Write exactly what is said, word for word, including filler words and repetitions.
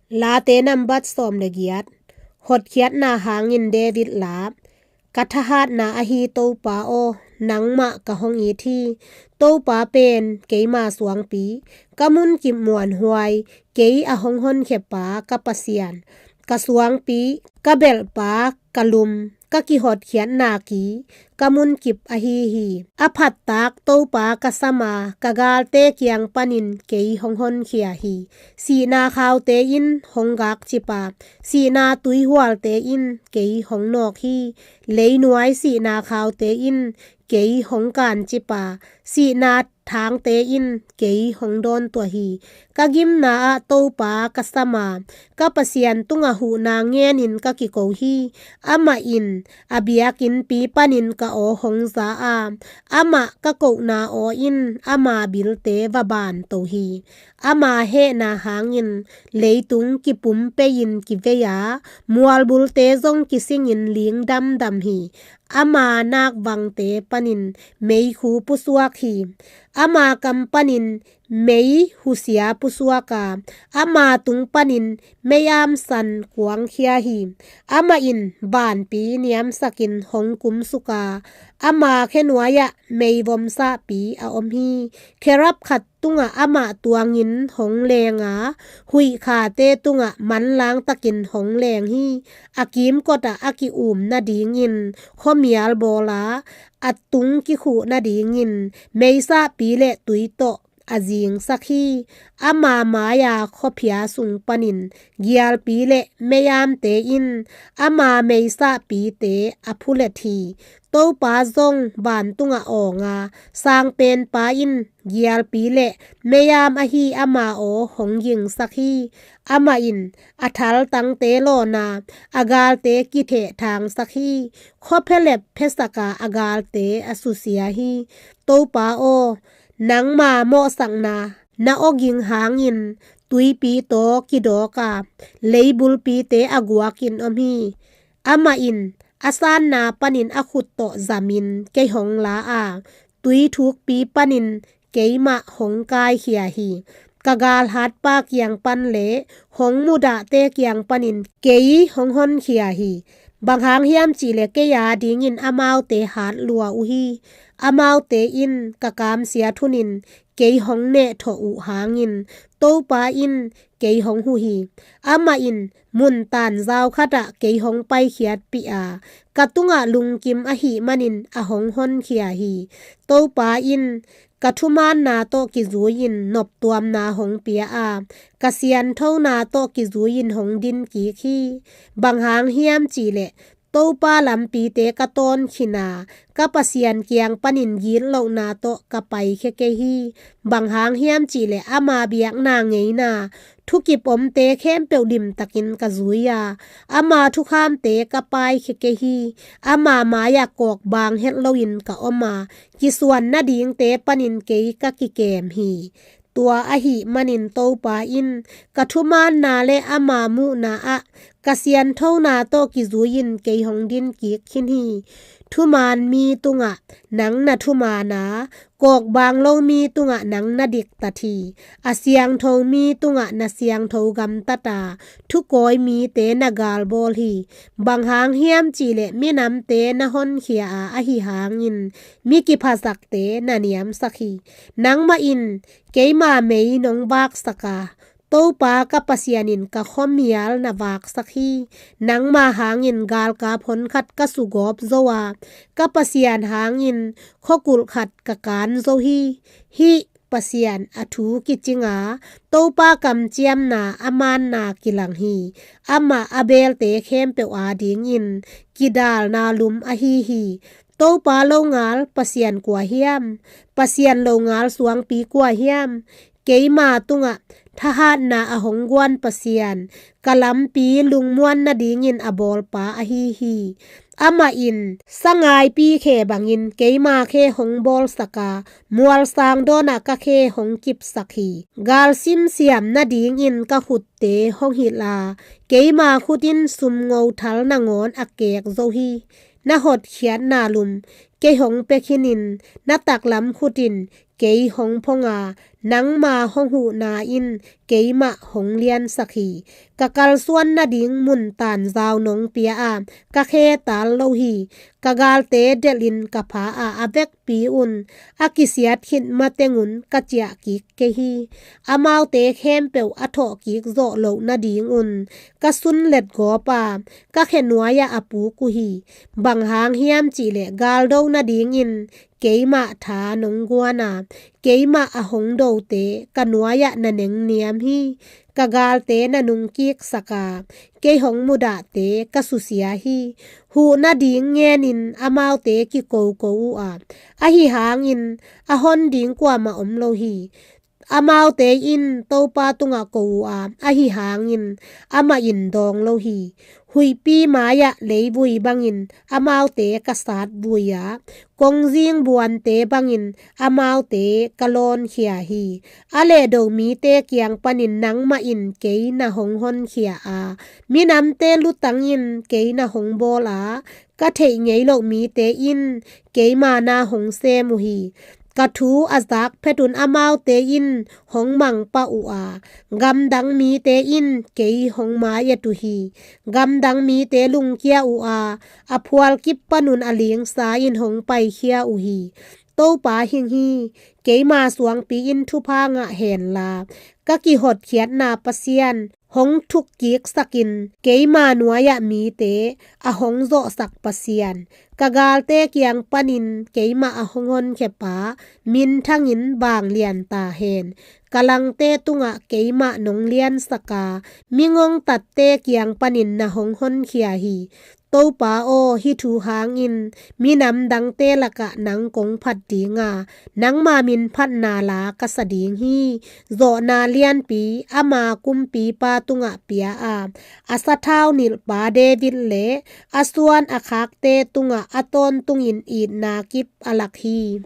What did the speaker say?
Late nambat sawm le giat. Hotkhiatna hangin David la. Ka thahatna ahi Topa aw, nangmah ka hong it hi. Topa pen keima suangpi, ka munkip muanhuai, kei a hong honkhiapa ka Pasian, ka suangpi, ka belhpa, ka lum, ka kihotkhiatna ki, ka munkip ahi hi. A phattak Topa ka sam a, ka galte kiang panin kei hong honkhia hi. Sihna khaute in hong gakcip a, sihna tuihualte in kei hong nawk hi. Leinuai sihna khaute in kei hong kancip a, sihna thangte in kei hong dawntuah hi. Ka gimna ah Topa ka sam a, ka Pasian tungah huhna ngenin ka kiko hi. Amah in a biakinnpi panin ka aw hong za a, amah ka kohna aw in ama bilte va banto hi. Ama hehna hangin leitung kipum pei-in kivei a, mualbulte zong kisingin ling damdam hi. Ama nakvangte panin meikhu pusuak hi. Ama kam panin mei husia pusuak a, ama tung panin mei-am san kuangkhia hi. Amah in vanpi niamsakin hong kumsuk a, ama khenuai-ah meivomsahpi a om hi. Kherub khat tungah amah tuangin hong leng a, huihkhate tungah manlangtakin hong leng hi. A kimkotah a ki-um nadingin khuamial bawl a, a tung kikhuh nadingin meisahpi le tui tawh a zingsak hi. Ama mai-a khuaphia sung panin gialpi le mei-amte in ama meisahpite a phulet hi. Topa zong vantungah awng a, Sangpenpa in gialpi le mei-am ahi ama aw hong gingsak hi. Amah in a thaltangte lawn a, a galte kithehthangsak hi. Khuaphelep phesak a, a galte a susia hi. Topa aw, nangma mawhsakna na awging hangin tuipi taw kidawk a, leibulpite a guakin om hi. Amah in a sanna panin a khut tawh zamin kei hong la a, tui thukpi panin keimah hong kaikhia hi. Ka galhatpa kiang pan le hong mudahte kiang panin kei hong honkhia hi. Bang hang hiam cihleh kei a dingin amaute hat lua uh hi. Amaute in ka kamsiat hunin kei hong nehthawh uh hangin Topa in kei hong huh hi. Amah in mun tanzau khatah kei hong paikhiatpih a, ka tungah lungkim ahih manin a hong honkhia hi. Topa in ka thumaanna tawh kizui-in noptuamna hong pia a, ka sianthona tawh kizui-in hong din kik hi. Bang hang hiam cihleh Topa lampite ka tawn khin a, ka Pasian kiang panin gitlohna tawh ka paikhia kei hi. Bang hang hiam cihleh ama biakna ngeina thukip omte khempeuh limtakin ka zui a, ama thukhamte ka paikhia kei hi. Ama mai-ah kawkbang het loin ka om a, kisuan nadingte panin kei ka kikem hi. Tua ahih manin Topa in ka thumaanna le ama muhna ah ka sianthona tawh kizui-in kei hong din kik khin hi. Thumaan mi tungah nang na thumaan a, kawkbang lo mi tungah nang na diktat hi. A siangtho mi tungah na siangtho gamtat a, thukawi mite na galbawl hi. Bang hang hiam cihleh minamte na honkhia a, ahi hangin mi kiphasakte na niamsak hi. Nangmah in keima mei nong vaksak a, Topa ka Pasian in ka khuamial na vaksak hi. Nangma hangin galkap honkhat ka sugawp zo a, ka Pasian hangin khuakulh khat ka kan zo hi. Hih Pasian a thu kicing a, Topa kamciamna a maanna kilang hi. Amah a belte khempeuh adingin kidalna lum ahi hi. Topa longal Pasian kua hiam? Pasian longal suangpi kua hiam? Keima tungah thahatna a hong guan Pasian, ka lampi lungmuan nadingin a bawlpa ahi hi. Amah in sangaipi khe bangin keima khe hong bawlsak a, mualsang dawnah ka khe hong kipsak hi. Galsim siam nadingin ka khutte hong hilh a, keima khut in sumngo thal nangawn a keek zo hi. Na hotkhiatna lum kei hong pia khinin, na taklam khut in kei hong phong a, nangma hong huhna in keimah hong liansak hi. Ka kalsuan nading mun tanzau nong pia a, ka khe tal lo hi. Ka galte delhin ka pha a, a vekpi un a kisiat khit matengun ka ciah kik kei hi. Amaute khempeuh a thawh kik zawh loh nadingun ka sun letgawp a, ka khe nuai-ah a puk uh hi. Bang hang hiam cihleh galdo nadingin keimah tha nong guan a, keimah a hong dote ka nuai-ah na nengniam hi. Ka galte na nungkiksak a, kei hong mudahte ka susia hi. Huh nading ngenin amaute kikoko uh a, ahi hangin a hon ding kuamah om lo hi. Amaute in Topa tungah ko uh a, ahi hangin amah in dawng lo hi. Huihpi mai-ah leivui bangin amaute ka satvui a, kongzing buante bangin amaute ka lawnkhia hi. A lehdo mite kiang panin nangmah in kei na hong honkhia a, minamte lutang in kei na hong bawl a, ka theih ngei loh mite in keima na hong sem uh hi. Ka thu a zak phetun amaute in hong mangpah uh a, gamdang mite in kei hong mai-et uh hi. Gamdang mite lungkia uh a, a phualkip panun a lingsa in hong paikhia uh hi. Topa hing hi. Keima suangpi in thupha ngah henla, ka kihotkhiatna Pasian hong thukkiksakin keima nuai-ah mite a hong zawhsak Pasian, ka galte kiang panin keimah a hong honkhia pa minthangin vanglian ta hen. Ka langte tungah keimah nong liansak a, mingongtatte kiang panin na hong honkhia hi. Topa aw, hih thu hangin minam dangte lakah nang kong phat ding a, nangma min phatna la ka sa ding hi. Zawhna lianpi ama kumpipa tungah pia a, a sathau nilhpa David le a suan a khakte tungah a tawntungin itna kip a lak hi.